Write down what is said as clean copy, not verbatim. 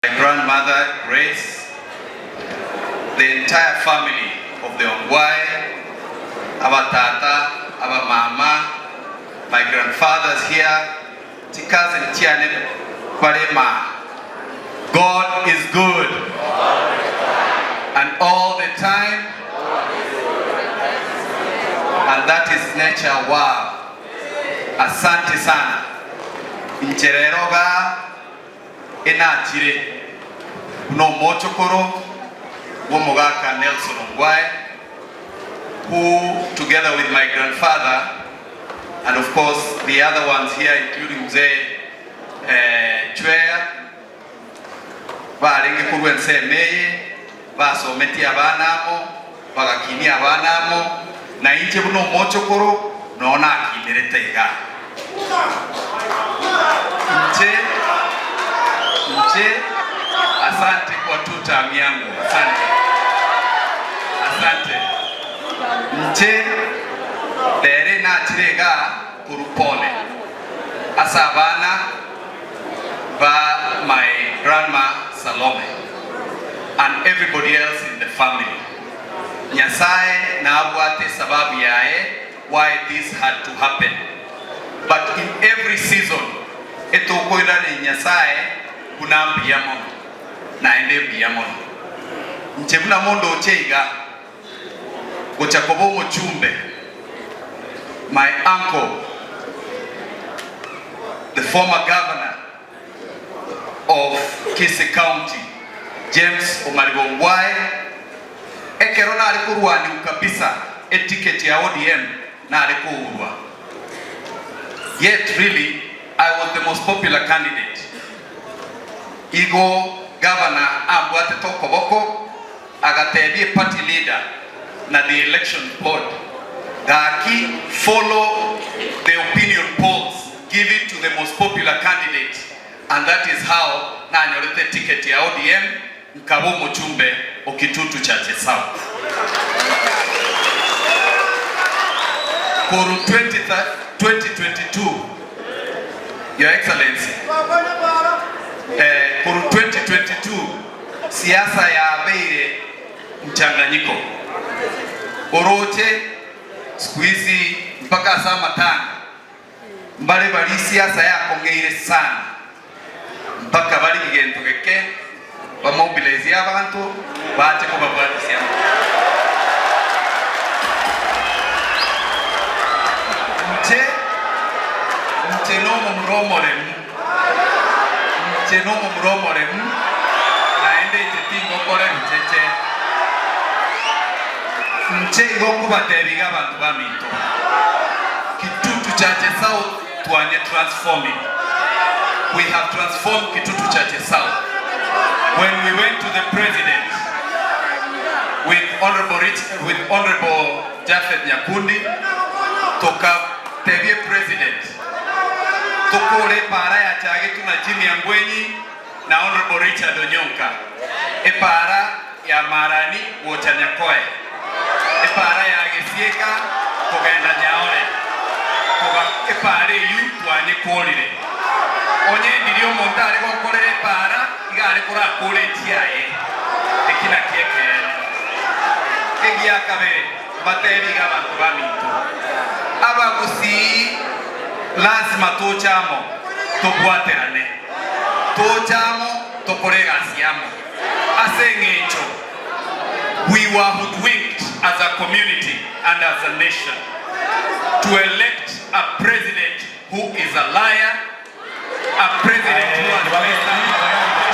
My grandmother Grace, the entire family of the Ongwae, abatata, abamama, my grandfathers here, chicousin chiane bare maa. God is good and all the time and that is nature wow. Asante sana. Inche rero igaa enachire buna omochokoro bw'omogaka Nelson Ongwae, who together with my grandfather and of course the other ones here including Mzee Chweya, barenge korwa ensemo eye, basometie abana amo, bagakinia abana amo, na inche buna omochokoro noo nakinerete igaa. Inche, inche, asante kwa two term yangu, asante, asante. Inche rere nachire igaa korwa pole ase abana ba my grandma Salome and everybody else in the family. Nyasae nabwate esababu yaye why this had to happen but in every season etokoiraneria Nyasae buna mbuya mono naende mbuya mono. Inche buna mondoche iga gocha koba omochumbe my uncle the former governor of Kisii County James Omariba Ongwae, ekero nare korwaniwa kabisa eticket ya ODM nare kourwa yet really I was the most popular candidate igo governor ambwatete okoboko agatebia eparty leader na the election board gaki follow the opinion polls give it to the most popular candidate and that is how nanyorete eticket ya ODM nkaba omochumbe o Kitutu Chache South. Korwa 2022 Your Excellency, eh, korwa 2022 siasa yabeire mchanganyiko oroche siku hizi mpaka ase amatanga Mbare baria siasa yakong'eire sana mpaka barigie gento geke bamobilize abanto bache kobabwatisia amang'ana. Inche, inche nomomura omoremu, inche nomomura omoremu, naende inche tingokora ebicheche. Inche igo nkobatebia iga abanto baminto. Kitutu Chache South twanye transforming. We have transformed Kitutu Chache South. When we went to the president with Honorable, Rich, with Honorable Japheth Nyakundi, tokatebia president tokore epara ya Chagetu na Jimmy Angwenyi na Honorable Richard Onyonka epara ya Marani gocha Nyakoe, epaara ya Gesieka kogenda Nyaore, koga epaara eyio twanyekoorire. Onye ndiria omonto are gokorera epaara, iga are korakore echiaye. Eki nakio ekeene. Egia kabere, mbateebie iga abanto baminto, Abagusii lasima toche amo, tobwaterane, toche amo, tokore egasi amo. Ase eng'encho we were hoodwinked as a community and as a nation to elect a president who is a liar, a president who has messed up our country.